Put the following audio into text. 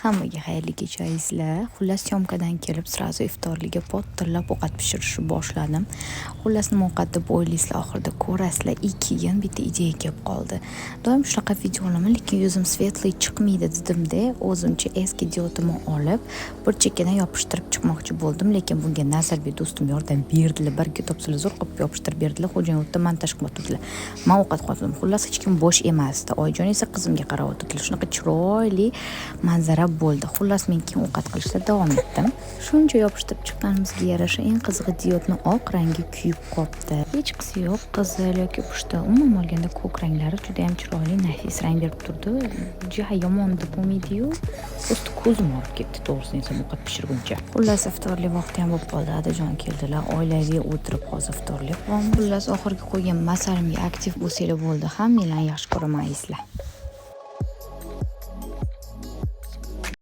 Hammaga xayrli kecha, azizlar. Xullas, съёмка dan kelib, сразу iftorliga pottillab ovqat pishirishni boshladim. Xullas, nima ovqat deb o'ylaysizlar, oxirida ko'rasizlar. И keyin bitta ideya kelib qoldi. Doim shunaqa video olaman, lekin yuzim светлый chiqmaydi dedimda, o'zimcha eski diodimni olib, bir chekkadan yopishtirib chiqmoqchi bo'ldim, lekin bunga Nazarbek do'stim yordam berdilar. Birga topsalar, zo'r qilib yopishtirib berdilar. Xo'jayin u yerda montaj qilyotgandilar. Man ovqat qilyotgandim. Xullas, hech kim bo'sh emasdi. Oyijon esa qizimga qarab o'tirdilar. Shunaqa chiroyli manzara bo'ldi. Xullas, men keyin ovqat qilishda davom etdim. Shuncha yopishtirib chiqqanimizga yarasha, eng qizig'i, diodni oq rangi kuyib qolibdi. Hechqisi yo'q, qizil yoki pushti, umuman olganda ko'k ranglari juda ham chiroyli, nafis rang berib turdi. Ja yomon deb bo'lmaydi-yu. Просто ko'zim og'rib ketdi, to'g'risini aytsam, ovqat pishirguncha. Xullas, iftorlik vaqti ham bo'lib qoldi. Adajon keldilar. Oilaviy o'tirib hozir iftorlik qilyapmiz. Xullas, oxirgi qo'ygan masalimga aktiv bo'lsanglar bo'ldi. Hammanglarni yaxshi ko'raman, azizlar.